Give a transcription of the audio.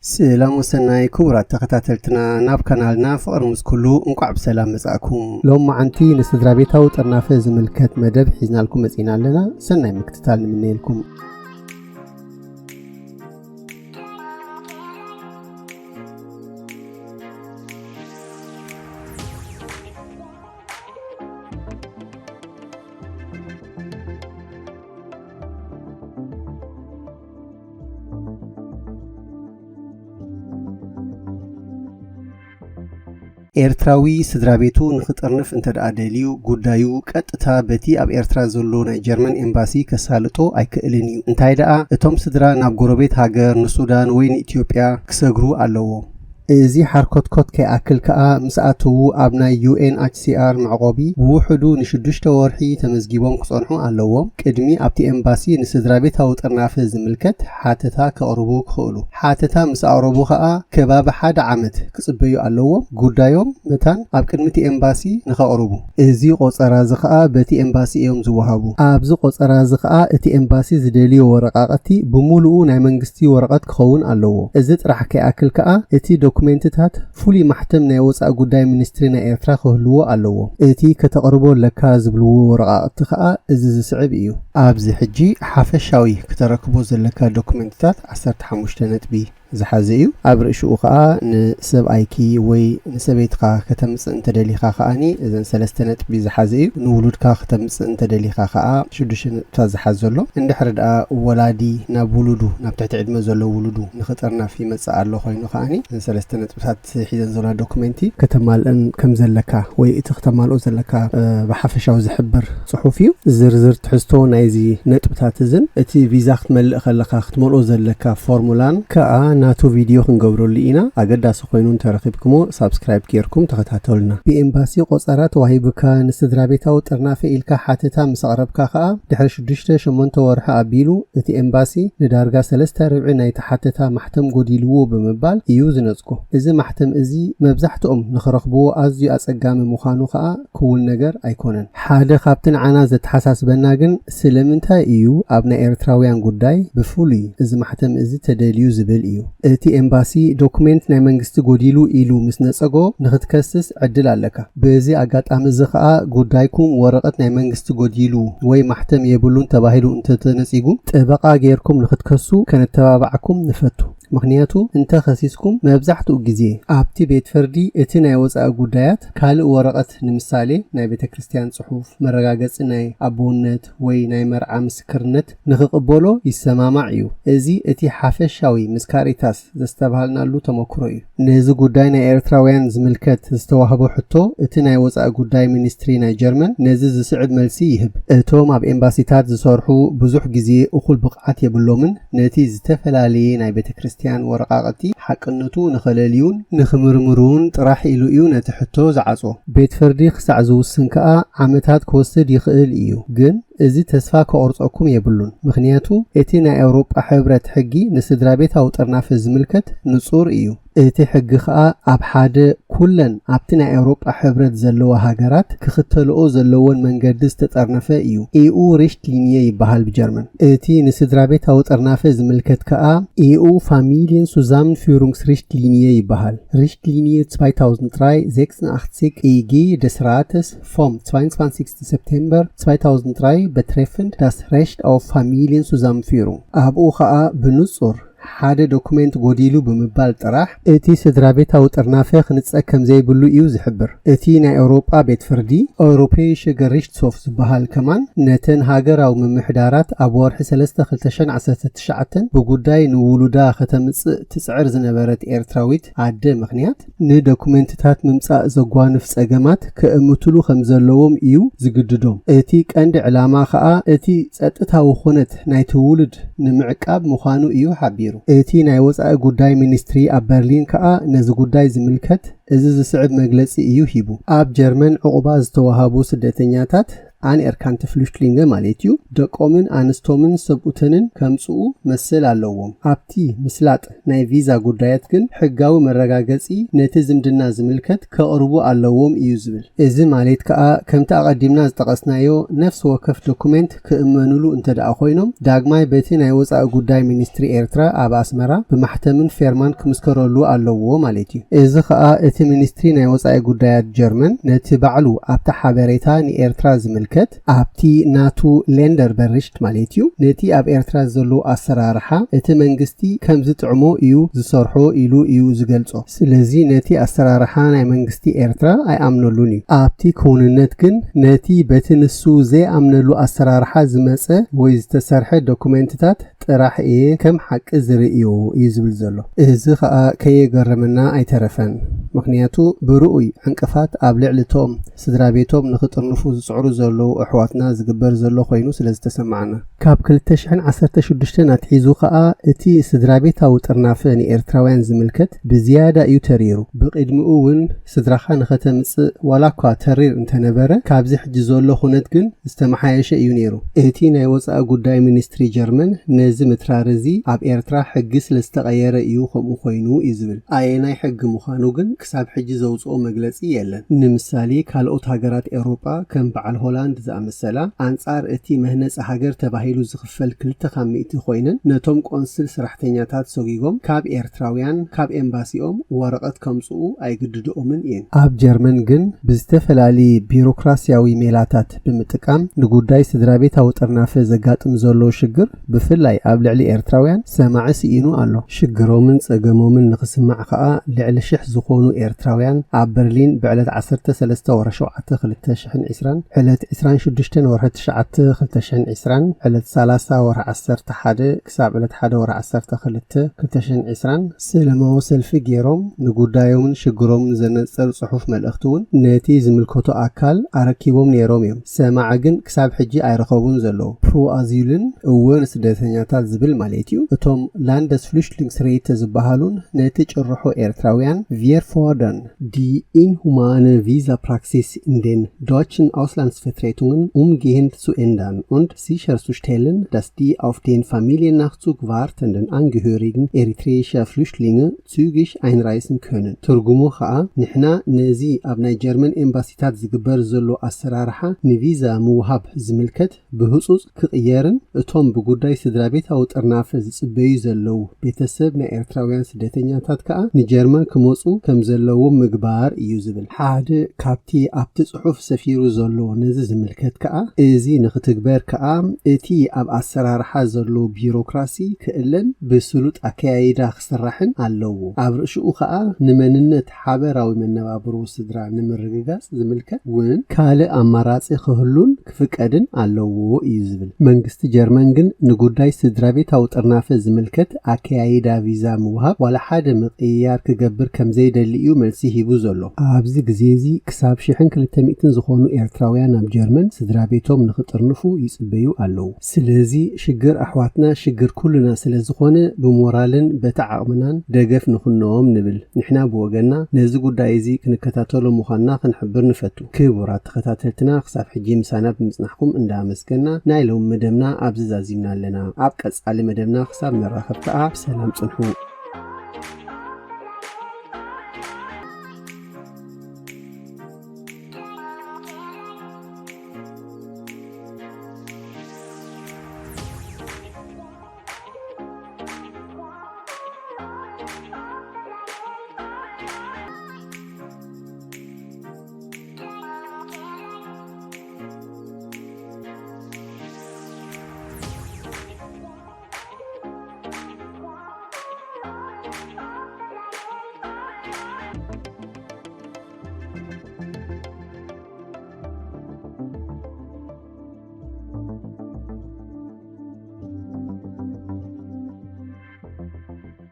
ሰላም ወሰናይ ክቡራት ተኸታተልትና፣ ናብ ካናልና ፍቕሪ ምስ ኩሉ እንቋዕ ብሰላም መጻእኩም። ሎም መዓንቲ ንስድራ ቤታዊ ጥርናፈ ዝምልከት መደብ ሒዝናልኩም መጺና ኣለና። ሰናይ ምክትታል ንምነየልኩም። ኤርትራዊ ስድራ ቤቱ ንኽጥርንፍ እንተ ደኣ ደልዩ፣ ጉዳዩ ቀጥታ በቲ ኣብ ኤርትራ ዘሎ ናይ ጀርመን ኤምባሲ ከሳልጦ ኣይክእልን እዩ። እንታይ ደኣ፣ እቶም ስድራ ናብ ጎረቤት ሃገር፣ ንሱዳን ወይ ንኢትዮጵያ ክሰግሩ ኣለዎም። እዚ ሓርኮትኮት ከይኣክል ከኣ፣ ምስ ኣተዉ ኣብ ናይ ዩ ኤን ኤች ሲ ኣር መዕቆቢ ብውሕዱ ንሽዱሽተ ወርሒ ተመዝጊቦም ክጸንሑ ኣለዎም። ቅድሚ ኣብቲ ኤምባሲ ንስድራ ቤታዊ ጥርናፈ ዝምልከት ሓተታ ከቕርቡ ክኽእሉ። ሓተታ ምስ ኣቕረቡ ከኣ ከባቢ ሓደ ዓመት ክጽበዩ ኣለዎም። ጉዳዮም መታን ኣብ ቅድሚ እቲ ኤምባሲ ንኸቕርቡ። እዚ ቆጸራ እዚ ከኣ በቲ ኤምባሲ እዮም ዝወሃቡ። ኣብዚ ቆጸራ እዚ ከኣ እቲ ኤምባሲ ዝደልዮ ወረቃቕቲ ብምሉኡ ናይ መንግስቲ ወረቐት ክኸውን ኣለዎ። እዚ ጥራሕ ከይኣክል ከኣ እቲ ዶኩሜንትታት ፍሉይ ማሕተም ናይ ወጻኢ ጉዳይ ሚኒስትሪ ናይ ኤርትራ ክህልዎ ኣለዎ። እቲ ከተቕርቦ ኣለካ ዝብልዎ ወረቃቕቲ ከኣ እዚ ዝስዕብ እዩ። ኣብዚ ሕጂ ሓፈሻዊ ክተረክቦ ዘለካ ዶኩሜንትታት ዓሰርተ ሓሙሽተ ነጥቢ ዝሓዘ እዩ። ኣብ ርእሽኡ ከኣ ንሰብኣይኪ ወይ ንሰበይትኻ ከተምጽእ እንተደሊኻ ከኣኒ እዘን ሰለስተ ነጥቢ ዝሓዘ እዩ። ንውሉድካ ከተምጽእ እንተደሊኻ ከኣ ሽዱሽተ ነጥብታት ዝሓዘ ዘሎ። እንድሕሪ ደኣ ወላዲ ናብ ውሉዱ፣ ናብ ትሕቲ ዕድመ ዘሎ ውሉዱ ንኽጥርነፍ ይመጽእ ኣሎ ኮይኑ ከኣኒ እዘን ሰለስተ ነጥብታት ሒዘን ዘለዋ ዶኩሜንቲ ከተማልእን ከም ዘለካ ወይ እቲ ክተማልኦ ዘለካ፣ እ፣ ብሓፈሻዊ ዝሕብር ጽሑፍ እዩ። ዝርዝር ትሕዝቶ ናይዚ ነጥብታት እዝን እቲ ቪዛ ክትመልእ ከለኻ ክትመልኦ ዘለካ ፎርሙላን ከኣ ናቱ ቪድዮ ክንገብረሉ ኢና። ኣገዳሲ ኮይኑ እንተረኺብኩሞ ሳብስክራይብ ጌርኩም ተኸታተሉና። ብኤምባሲ ቆጸራ ተዋሂቡካ ንስድራ ቤታዊ ጥርናፈ ኢልካ ሓተታ ምስ ኣቕረብካ ከኣ ድሕሪ ሽዱሽተ ሸሞንተ ወርሒ ኣቢሉ እቲ ኤምባሲ ንዳርጋ ሰለስተ ርብዒ ናይቲ ሓተታ ማሕተም ጎዲልዎ ብምባል እዩ ዝነጽጎ። እዚ ማሕተም እዚ መብዛሕትኦም ንኽረኽብዎ ኣዝዩ ኣጸጋሚ ምዃኑ ከኣ ክውል ነገር ኣይኮነን። ሓደ ካብቲ ንዓና ዘተሓሳስበና ግን ስለምንታይ እዩ ኣብ ናይ ኤርትራውያን ጉዳይ ብፍሉይ እዚ ማሕተም እዚ ተደልዩ ዝብል እዩ። እቲ ኤምባሲ ዶኩሜንት ናይ መንግስቲ ጎዲሉ ኢሉ ምስ ነጸጎ ንኽትከስስ ዕድል ኣለካ። በዚ ኣጋጣሚ እዚ ከኣ ጉዳይኩም ወረቐት ናይ መንግስቲ ጎዲሉ ወይ ማሕተም የብሉን ተባሂሉ እንተተነጺጉ ጠበቓ ጌርኩም ንኽትከሱ ከነተባብዓኩም ንፈቱ። ምኽንያቱ እንተ ኸሲስኩም መብዛሕትኡ ግዜ ኣብቲ ቤት ፍርዲ እቲ ናይ ወጻኢ ጉዳያት ካልእ ወረቐት፣ ንምሳሌ ናይ ቤተ ክርስቲያን ጽሑፍ፣ መረጋገጺ ናይ ኣቦነት ወይ ናይ መርዓ ምስክርነት ንኽቕበሎ ይሰማማዕ እዩ። እዚ እቲ ሓፈሻዊ ምስ ካሪታስ ዘስተብሃልናሉ ተመክሮ እዩ። ነዚ ጉዳይ ናይ ኤርትራውያን ዝምልከት ዝተዋህቦ ሕቶ እቲ ናይ ወጻኢ ጉዳይ ሚኒስትሪ ናይ ጀርመን ነዚ ዝስዕብ መልሲ ይህብ። እቶም ኣብ ኤምባሲታት ዝሰርሑ ብዙሕ ግዜ እኹል ብቕዓት የብሎምን። ነቲ ዝተፈላለየ ናይ ቤተ ክርስቲያን ወረቓቕቲ ሓቅነቱ ንኸለልዩን ንኽምርምሩን ጥራሕ ኢሉ እዩ ነቲ ሕቶ ዝዓጽዎ። ቤት ፍርዲ ክሳዕ ዝውስን ከኣ ዓመታት ክወስድ ይኽእል እዩ። ግን እዚ ተስፋ ከቑርጸኩም የብሉን። ምኽንያቱ እቲ ናይ ኣውሮጳ ሕብረት ሕጊ ንስድራ ቤታዊ ጥርናፈ ዝምልከት ንጹር እዩ። እቲ ሕጊ ከኣ ኣብ ሓደ ኩለን ኣብቲ ናይ ኣውሮጳ ሕብረት ዘለዋ ሃገራት ክኽተልኦ ዘለወን መንገዲ ዝተጠርነፈ እዩ። ኢኡ ሪሽት ሊንየ ይበሃል ብጀርመን። እቲ ንስድራ ቤታዊ ጥርናፈ ዝምልከት ከኣ ኢኡ ፋሚልየን ሱዛምንፊሩንግስ ሪሽት ሊንየ ይበሃል። ሪሽት ሊንየ zwei tausend drei sechsundachtzig E G des Rates vom zweiundzwanzigsten September zweitausenddrei betreffend das Recht auf Familienzusammenführung። ኣብኡ ከኣ ብንጹር ሓደ ዶኩሜንት ጎዲሉ ብምባል ጥራሕ እቲ ስድራ ቤታዊ ጥርናፈ ክንጸግ ከም ዘይብሉ እዩ ዝሕብር። እቲ ናይ ኤውሮጳ ቤት ፍርዲ፣ Europäische Gerichtshof ዝበሃል ከማን፣ ነተን ሃገራዊ ምምሕዳራት ኣብ ወርሒ ሰለስተ ክልተ ሽሕን ዓሰርተ ትሽዓተን ብጉዳይ ንውሉዳ ከተምጽእ ትጽዕር ዝነበረት ኤርትራዊት ኣደ ምኽንያት ንዶኩሜንትታት ምምጻእ ዘጓንፍ ጸገማት ከእምትሉ ከም ዘለዎም እዩ ዝግድዶም። እቲ ቀንዲ ዕላማ ከኣ እቲ ጸጥታዊ ኩነት ናይቲ ውሉድ ንምዕቃብ ምዃኑ እዩ ሓቢሩ። እቲ ናይ ወጻኢ ጉዳይ ሚኒስትሪ ኣብ በርሊን ከኣ ነዚ ጉዳይ ዝምልከት እዚ ዝስዕብ መግለጺ እዩ ሂቡ። ኣብ ጀርመን ዕቑባ ዝተዋሃቡ ስደተኛታት ኣን ኤርካንት ፍሉሽትሊንገ ማለት እዩ፣ ደቆምን ኣንስቶምን ሰብኡተንን ከምጽኡ መስል ኣለዎም። ኣብቲ ምስላጥ ናይ ቪዛ ጉዳያት ግን ሕጋዊ መረጋገጺ ነቲ ዝምድና ዝምልከት ከቕርቡ ኣለዎም እዩ ዝብል። እዚ ማለት ከኣ ከምቲ ኣቐዲምና ዝጠቐስናዮ ነፍሲ ወከፍ ዶኩሜንት ክእመኑሉ እንተ ደኣ ኮይኖም፣ ዳግማይ በቲ ናይ ወጻኢ ጉዳይ ሚኒስትሪ ኤርትራ ኣብ ኣስመራ ብማሕተምን ፌርማን ክምስከረሉ ኣለዎ ማለት እዩ። እዚ ከኣ እቲ ሚኒስትሪ ናይ ወጻኢ ጉዳያት ጀርመን ነቲ ባዕሉ ኣብቲ ሓበሬታ ንኤርትራ ዝምልከት ኣብቲ ናቱ ሌንደር በሪሽት ማለት እዩ፣ ነቲ ኣብ ኤርትራ ዘሎ ኣሰራርሓ እቲ መንግስቲ ከም ዝጥዕሞ እዩ ዝሰርሖ ኢሉ እዩ ዝገልጾ። ስለዚ ነቲ ኣሰራርሓ ናይ መንግስቲ ኤርትራ ኣይኣምነሉን እዩ። ኣብቲ ክውንነት ግን ነቲ በቲ ንሱ ዘይኣምነሉ ኣሰራርሓ ዝመጸ ወይ ዝተሰርሐ ዶኩሜንትታት ጥራሕ እየ ከም ሓቂ ዝርእዮ እዩ ዝብል ዘሎ። እዚ ኸኣ ከየገረመና ኣይተረፈን። ምኽንያቱ ብርኡይ ዕንቅፋት ኣብ ልዕሊ እቶም ስድራ ቤቶም ንኽጥርንፉ ዝጽዕሩ ዘለዉ ኣሕዋትና ዝግበር ዘሎ ኮይኑ ስለ ዝተሰማዓና። ካብ ክልተ ሽሕን ዓሰርተ ሽዱሽተን ኣትሒዙ ኸኣ እቲ ስድራ ቤታዊ ጥርናፈ ንኤርትራውያን ዝምልከት ብዝያዳ እዩ ተሪሩ። ብቕድሚኡ እውን ስድራኻ ንኸተምጽእ ዋላ እኳ ተሪር እንተነበረ፣ ካብዚ ሕጂ ዘሎ ኩነት ግን ዝተመሓየሸ እዩ ነይሩ። እቲ ናይ ወጻኢ ጉዳይ ሚኒስትሪ ጀርመን ነዚ ምትራር እዚ ኣብ ኤርትራ ሕጊ ስለ ዝተቐየረ እዩ ከምኡ ኮይኑ እዩ ዝብል። ኣየናይ ሕጊ ምዃኑ ግን ክሳብ ሕጂ ዘውጽኦ መግለጺ የለን። ንምሳሌ ካልኦት ሃገራት ኤውሮጳ ከም በዓል ሆላንድ ዝኣመሰላ ኣንጻር እቲ መህነጺ ሃገር ተባሂሉ ዝኽፈል ክልተ ካብ ሚእቲ ኮይነን ነቶም ቆንስል ሰራሕተኛታት ሰጒጎም ካብ ኤርትራውያን ካብ ኤምባሲኦም ወረቐት ከምጽኡ ኣይግድድኦምን እየን። ኣብ ጀርመን ግን ብዝተፈላለየ ቢሮክራሲያዊ ሜላታት ብምጥቃም ንጉዳይ ስድራ ቤታዊ ጥርናፈ ዘጋጥም ዘሎ ሽግር ብፍላይ ኣብ ልዕሊ ኤርትራውያን ሰማዒ ስኢኑ ኣሎ። ሽግሮምን ጸገሞምን ንኽስማዕ ከኣ ልዕሊ ሽሕ ዝኾኑ ኤርትራውያን ኣብ በርሊን ብዕለት ዓሰርተ ሰለስተ ወርሒ ሸውዓተ ክልተ ሽሕን ዕስራን ዕለት ዕስራን ሽዱሽተን ወርሒ ትሽዓተ ክልተ ሽሕን ዕስራን ዕለት ሰላሳ ወርሒ ዓሰርተ ሓደ ክሳብ ዕለት ሓደ ወርሒ ዓሰርተ ክልተ ክልተ ሽሕን ዕስራን ሰላማዊ ሰልፊ ገይሮም ንጉዳዮምን ሽግሮምን ዘነጽር ጽሑፍ መልእኽቲ እውን ነቲ ዝምልከቶ ኣካል ኣረኪቦም ነይሮም እዮም። ሰማዒ ግን ክሳብ ሕጂ ኣይረኸቡን ዘለዉ። ፕሮ ኣዚልን እወ ንስደተኛታት ዝብል ማለት እዩ። እቶም ላንደስ ፍሉሽትሊንግስሬተ ዝበሃሉን ነቲ ጭርሖ ኤርትራውያን ቪየር ፎርደን ዲ ኢንሁማነ ቪዛ ፕራክሲስ ኢን ደን ዶችን ኣውስላንድስፈትሬቱንግን ኡምጌሄንድ ሱ ኤንዳን ኡንድ ሲሸር ሱ ሽቴልን ዳስ ዲ ኣውፍ ደን ፋሚልየናክዙግ ዋርተንደን ኣንግሆሪግን ኤሪትሬይሻ ፍሉሽትሊንገ ዙጊሽ ኣይንራይስን ከንን። ትርጉሙ ኸኣ ንሕና ነዚ ኣብ ናይ ጀርመን ኤምባሲታት ዝግበር ዘሎ ኣሰራርሓ ንቪዛ ምውሃብ ዝምልከት ብህጹጽ ክቕየርን እቶም ብጉዳይ ስድራ ቤታዊ ጥርናፈ ዝጽበዩ ዘለዉ ቤተሰብ ናይ ኤርትራውያን ስደተኛታት ከኣ ንጀርመን ክመጹ ከም ዘለዎም ምግባር እዩ ዝብል። ሓደ ካብቲ ኣብቲ ጽሑፍ ሰፊሩ ዘሎ ነዚ ዝምልከት ከኣ እዚ ንኽትግበር ከኣ እቲ ኣብ ኣሰራርሓ ዘሎ ቢሮክራሲ ክእለን ብስሉጥ ኣከያይዳ ክስራሕን ኣለዎ። ኣብ ርእሽኡ ከኣ ንመንነት ሓበራዊ መነባብሮ ስድራ ንምርግጋጽ ዝምልከት እውን ካልእ ኣማራጺ ክህሉን ክፍቀድን ኣለዎ እዩ ዝብል። መንግስቲ ጀርመን ግን ንጉዳይ ስድራ ቤታዊ ጥርናፈ ዝምልከት ኣከያይዳ ቪዛ ምውሃብ ዋላ ሓደ ምቕይያር ክገብር ከም ዘይደሊ እዩ መልሲ ሂቡ ዘሎ። ኣብዚ ግዜ እዚ ክሳብ ሽሕን ክልተ ሚእትን ዝኾኑ ኤርትራውያን ኣብ ጀርመን ስድራ ቤቶም ንኽጥርንፉ ይጽበዩ ኣለዉ። ስለዚ ሽግር ኣሕዋትና ሽግር ኩልና ስለ ዝኾነ ብሞራልን በቲ ዓቕምናን ደገፍ ንኹንዎም ንብል። ንሕና ብወገንና ነዚ ጉዳይ እዚ ክንከታተሎ ምዃንና ክንሕብር ንፈቱ። ክቡራት ተኸታተልትና ክሳብ ሕጂ ምሳና ብምጽናሕኩም እንዳኣመስገና ናይ ሎሚ መደብና ኣብዚ ዛዚምና ኣለና። ኣብ ቀጻሊ መደብና ክሳብ ንራኸብ ከኣ ብሰላም ጽንሑ።